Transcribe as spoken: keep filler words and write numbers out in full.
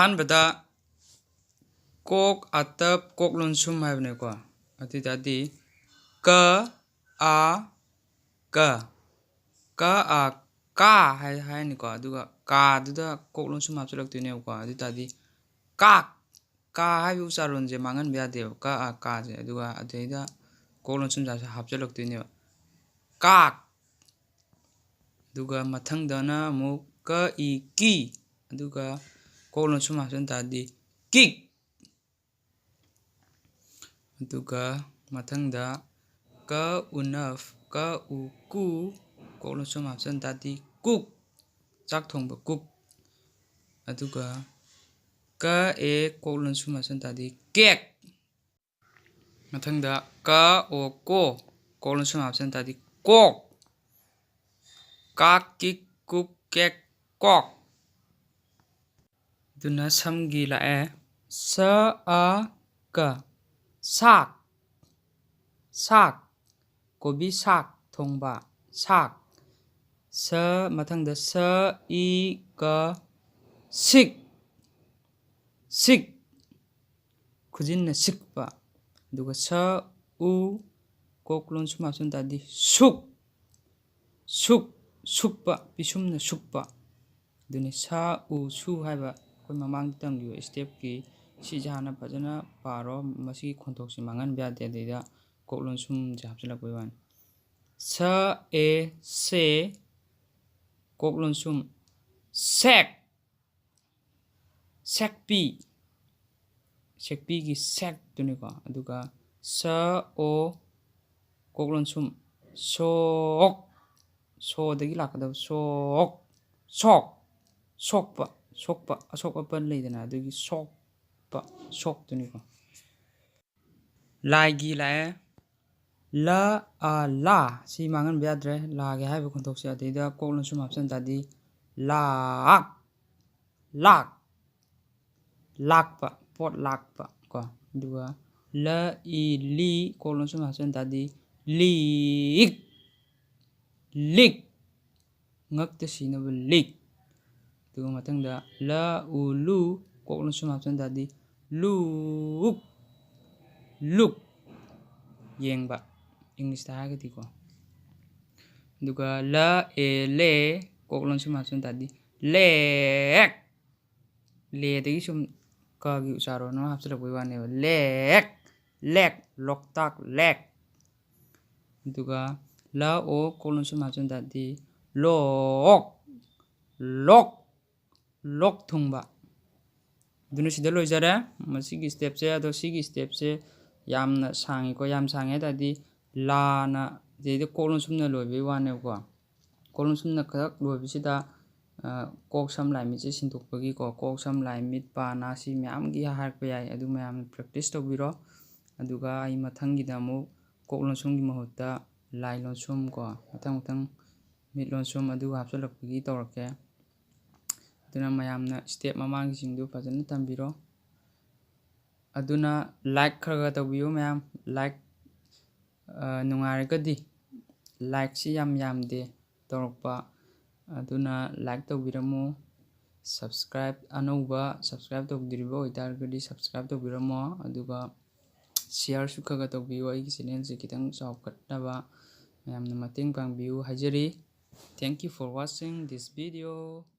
ꯑꯍꯥꯟꯕꯗ ꯀꯣꯛ ꯑꯇꯞ ꯀꯣꯛ ꯂꯣꯟꯁꯨꯝ ꯍꯥꯏꯕꯅꯦꯀꯣ꯫ ꯑꯗꯨ ꯑꯣꯏ ꯇꯥꯔꯗꯤ ꯀ ꯑ ꯀ, ꯀ ꯑ ꯀꯥ ꯍꯥꯏ ꯍꯥꯏꯔꯅꯤꯀꯣ꯫ ꯑꯗꯨꯒ ꯀꯥꯗꯨꯗ ꯀꯣꯛ ꯂꯣꯟꯁꯨꯝ ꯍꯥꯞꯆꯤꯜꯂꯛꯇꯣꯏꯅꯦꯕꯀꯣ꯫ ꯑꯗꯨ ꯑꯣꯏ ꯇꯥꯔꯗꯤ ꯀꯥꯛ, ꯀꯥ ꯍꯥꯏꯕ ꯎꯆꯥꯔꯣꯟꯁꯦ ꯃꯥꯡꯍꯟꯕ ꯌꯥꯗꯦꯕ꯫ ꯀ ꯑ ꯀꯥꯁꯦ꯫ ꯑꯗꯨꯒ ꯑꯗꯩꯗ ꯀꯣꯛ ꯂꯣꯟꯁꯨꯝ ꯍꯥꯞꯆꯤꯜꯂꯛꯇꯣꯏꯅꯦꯕ꯫ ꯀꯥꯛ꯫ ꯑꯗꯨꯒ ꯃꯊꯪꯗꯅ ꯑꯃꯨꯛ ꯀ ꯏ ꯀꯤ꯫ ꯑꯗꯨꯒ ꯀꯣꯛ ꯂꯣꯟꯁꯨꯝ ꯍꯥꯞꯆꯤꯟ ꯇꯥꯔꯗꯤ ꯀꯤꯛ꯫ ꯑꯗꯨꯒ ꯃꯊꯪꯗ ꯀ ꯎꯅꯐ, ꯀ ꯎ ꯀꯨ, ꯀꯣꯛ ꯂꯣꯟꯁꯨꯝ ꯍꯥꯞꯆꯤꯟ ꯇꯥꯔꯗꯤ ꯀꯨꯛ, ꯆꯥꯛ ꯊꯣꯡꯕ ꯀꯨꯛ꯫ ꯑꯗꯨꯒ ꯀ ꯑꯦ ꯀꯣꯛ ꯂꯣꯟꯁꯨꯝ ꯍꯥꯞꯆꯤꯟ ꯇꯥꯔꯗꯤ ꯀꯦꯛ꯫ ꯃꯊꯪꯗ ꯀ ꯑꯣ ꯀꯣ, ꯀꯣꯛ ꯂꯣꯟꯁꯨꯝ ꯍꯥꯞꯆꯤꯟ ꯇꯥꯔꯗꯤ ꯀꯣꯛ꯫ ꯀꯥꯛ ꯀꯤꯛ ꯀꯨꯛ ꯀꯦꯛ ꯀꯣꯛ꯫ ꯑꯗꯨꯅ ꯁꯝꯒꯤ ꯂꯥꯛꯑꯦ꯫ ꯁ ꯑ ꯀ, ꯁꯥꯛ, ꯁꯥꯛ, ꯀꯣꯕꯤ ꯁꯥꯛ ꯊꯣꯡꯕ, ꯁꯥꯛ꯫ ꯁ, ꯃꯊꯪꯗ ꯁ ꯏ ꯀ, ꯁꯤꯛ, ꯁꯤꯛ, ꯈꯨꯖꯤꯟꯅ ꯁꯤꯛꯄ꯫ ꯑꯗꯨꯒ ꯁ ꯎ ꯀꯣꯛ ꯂꯣꯟꯁꯨꯝ ꯍꯥꯞꯆꯤꯟ ꯇꯥꯔꯗꯤ ꯁꯨꯛ, ꯁꯨꯛ, ꯁꯨꯛꯄ, ꯄꯤꯁꯨꯝꯅ ꯁꯨꯛꯄ꯫ ꯑꯗꯨꯅꯤ ꯁ ꯎ ꯁꯨ ꯍꯥꯏꯕ ꯑꯩꯈꯣꯏ ꯃꯃꯥꯡꯗ ꯇꯝꯈꯤꯕ ꯏꯁꯇꯦꯞꯀꯤ ꯁꯤꯁꯦ ꯍꯥꯟꯅ ꯐꯖꯅ ꯄꯥꯔꯣ꯫ ꯃꯁꯤꯒꯤ ꯈꯣꯟꯊꯣꯛꯁꯤ ꯃꯥꯡꯍꯟꯕ ꯌꯥꯗꯦ꯫ ꯑꯗꯩꯗ ꯀꯣꯛ ꯂꯣꯟꯁꯨꯝꯁꯦ ꯍꯥꯞꯆꯤꯜꯂꯛꯄꯩ ꯋꯥꯅꯤ꯫ ꯁ ꯑꯦ ꯁꯦ, ꯀꯣꯛ ꯂꯣꯟꯁꯨꯝ ꯁꯦꯛ, ꯁꯦꯛꯄꯤ, ꯁꯦꯛꯄꯤꯒꯤ ꯁꯦꯛꯇꯨꯅꯤꯀꯣ꯫ ꯑꯗꯨꯒ ꯁ ꯑꯣ ꯀꯣꯛ ꯂꯣꯟꯁꯨꯝ ꯁꯣꯛ, ꯁꯣꯗꯒꯤ ꯂꯥꯛꯀꯗꯕ ꯁꯣꯛ, ꯁꯣꯛ, ꯁꯣꯛꯄ, ꯁꯣꯛꯄ, ꯑꯁꯣꯛ ꯑꯄꯟ ꯂꯩꯗꯅ, ꯑꯗꯨꯒꯤ ꯁꯣꯛꯄ, ꯁꯣꯛꯇꯨꯅꯤꯀꯣ꯫ ꯂꯥꯏꯒꯤ ꯂꯥꯛꯑꯦ꯫ ꯂ ꯑ ꯂꯥ꯫ ꯁꯤ ꯃꯥꯡꯍꯟꯕ ꯌꯥꯗ꯭ꯔꯦ꯫ ꯂꯥꯒꯤ ꯍꯥꯏꯔꯤꯕ ꯈꯣꯟꯊꯣꯛꯁꯦ ꯑꯗꯩꯗ ꯀꯣꯛ ꯂꯣꯟꯁꯨꯝ ꯍꯥꯞꯆꯤꯟ ꯇꯥꯔꯗꯤ ꯂꯥꯛ, ꯂꯥꯛ, ꯂꯥꯛꯄ, ꯄꯣꯠ ꯂꯥꯛꯄ ꯀꯣ꯫ ꯑꯗꯨꯒ ꯂ ꯏ ꯂꯤ, ꯀꯣꯛ ꯂꯣꯟꯁꯨꯝ ꯍꯥꯞꯆꯤꯟ ꯇꯥꯔꯗꯤ ꯂꯤꯛ, ꯂꯤꯛ, ꯉꯛꯇ ꯁꯤꯅꯕ ꯂꯤꯛ꯫ ꯑꯗꯨꯒ ꯃꯊꯪꯗ ꯂ ꯎ ꯂꯨ, ꯀꯣꯛ ꯂꯣꯟꯁꯨꯝ ꯍꯥꯞꯆꯤꯟ ꯇꯥꯔꯗꯤ ꯂꯨꯛ꯫ ꯂꯨꯛ꯫ ꯌꯦꯡꯕ꯫ ꯏꯪꯂꯤꯁꯇ ꯍꯥꯏꯔꯒꯗꯤꯀꯣ꯫ ꯑꯗꯨꯒ ꯂ, ꯑꯦ, ꯂꯦ꯫ ꯀꯣꯛ ꯂꯣꯟꯁꯨꯝ ꯍꯥꯞꯆꯤꯟ ꯇꯥꯔꯗꯤ ꯂꯦꯛ꯫ ꯂꯦꯗꯒꯤ ꯁꯨꯝ ꯀꯒꯤ ꯎꯆꯥꯔꯣꯟ ꯑꯃ ꯍꯥꯞꯆꯤꯜꯂꯛꯄꯩ ꯋꯥꯅꯦꯕ꯫ ꯂꯦꯛ꯫ ꯂꯦꯛ꯫ ꯂꯣꯛꯇꯥꯛ ꯂꯦꯛ꯫ ꯑꯗꯨꯒ ꯂ, ꯑꯣ, ꯀꯣꯛ ꯂꯣꯟꯁꯨꯝ ꯍꯥꯞꯆꯤꯟ ꯇꯥꯔꯗꯤ ꯂꯣꯛ꯫ ꯂꯣꯛ꯫ ꯂꯣꯛ ꯊꯨꯡꯕ꯫ ꯑꯗꯨꯅ ꯁꯤꯗ ꯂꯣꯏꯖꯔꯦ ꯃꯁꯤꯒꯤ ꯁ꯭ꯇꯦꯞꯁꯦ꯫ ꯑꯗꯣ ꯁꯤꯒꯤ ꯁ꯭ꯇꯦꯞꯁꯦ ꯌꯥꯝꯅ ꯁꯥꯡꯉꯤꯀꯣ꯫ ꯌꯥꯝ ꯁꯥꯡꯉꯦ ꯍꯥꯏ ꯇꯥꯔꯗꯤ ꯂꯥꯅ ꯁꯤꯗꯩꯗ ꯀꯣꯛ ꯂꯣꯟꯁꯨꯝꯅ ꯂꯣꯏꯕꯒꯤ ꯋꯥꯅꯦꯕꯀꯣ꯫ ꯀꯣꯛ ꯂꯣꯟꯁꯨꯝꯅ ꯈꯛ ꯂꯣꯏꯕꯁꯤꯗ, ꯑ, ꯀꯣꯛ ꯁꯝ ꯂꯥꯏ ꯃꯤꯠꯁꯦ ꯁꯤꯟꯗꯣꯛꯄꯒꯤꯀꯣ, ꯀꯣꯛ ꯁꯝ ꯂꯥꯏ ꯃꯤꯠ ꯄꯥ ꯅꯥ ꯁꯤ ꯃꯌꯥꯝꯒꯤ ꯍꯥꯏꯔꯛꯄ ꯌꯥꯏ꯫ ꯑꯗꯨ ꯃꯌꯥꯝꯅ ꯄ꯭ꯔꯦꯛꯇꯤꯁ ꯇꯧꯕꯤꯔꯣ꯫ ꯑꯗꯨꯒ ꯑꯩ ꯃꯊꯪꯒꯤꯗ ꯑꯃꯨꯛ ꯀꯣꯛ ꯂꯣꯟꯁꯨꯝꯒꯤ ꯃꯍꯨꯠꯇ ꯂꯥꯏ ꯂꯣꯟꯁꯨꯝ ꯀꯣ, ꯃꯊꯪ ꯃꯊꯪ ꯃꯤꯠ ꯂꯣꯟꯁꯨꯝ ꯑꯗꯨ ꯍꯥꯞꯆꯤꯜꯂꯛꯄꯒꯤ ꯇꯧꯔꯛꯀꯦ꯫ ꯑꯗꯨꯅ ꯃꯌꯥꯝꯅ ꯁ꯭ꯇꯦꯞ ꯃꯃꯥꯡꯒꯤꯁꯤꯡꯗꯨ ꯐꯖꯅ ꯇꯝꯕꯤꯔꯣ꯫ ꯑꯗꯨꯅ ꯂꯥꯏꯛ ꯈꯔ ꯈꯔ ꯇꯧꯕꯤꯌꯨ ꯃꯌꯥꯝ꯫ ꯂꯥꯏꯛ, ꯑ, ꯅꯨꯡꯉꯥꯏꯔꯒꯗꯤ ꯂꯥꯏꯛꯁꯤ ꯌꯥꯝ ꯌꯥꯝꯗꯦ ꯇꯧꯔꯛꯄ꯫ ꯑꯗꯨꯅ ꯂꯥꯏꯛ ꯇꯧꯕꯤꯔꯝꯃꯨ꯫ ꯁꯕꯁꯀ꯭ꯔꯥꯏꯞ, ꯑꯅꯧꯕ ꯁꯕꯁꯀ꯭ꯔꯥꯏꯞ ꯇꯧꯗ꯭ꯔꯤꯕ ꯑꯣꯏꯇꯥꯔꯒꯗꯤ ꯁꯕꯁꯀ꯭ꯔꯥꯏꯞ ꯇꯧꯕꯤꯔꯝꯃꯣ꯫ ꯑꯗꯨꯒ ꯁꯤꯌꯥꯔꯁꯨ ꯈꯔ ꯈꯔ ꯇꯧꯕꯤꯌꯨ꯫ ꯑꯩꯒꯤ ꯆꯦꯅꯦꯜꯁꯦ ꯈꯤꯇꯪ ꯆꯥꯎꯈꯠꯅꯕ ꯃꯌꯥꯝꯅ ꯃꯇꯦꯡ ꯄꯥꯡꯕꯤꯌꯨ ꯍꯥꯏꯖꯔꯤ꯫ Thank you for watching this video.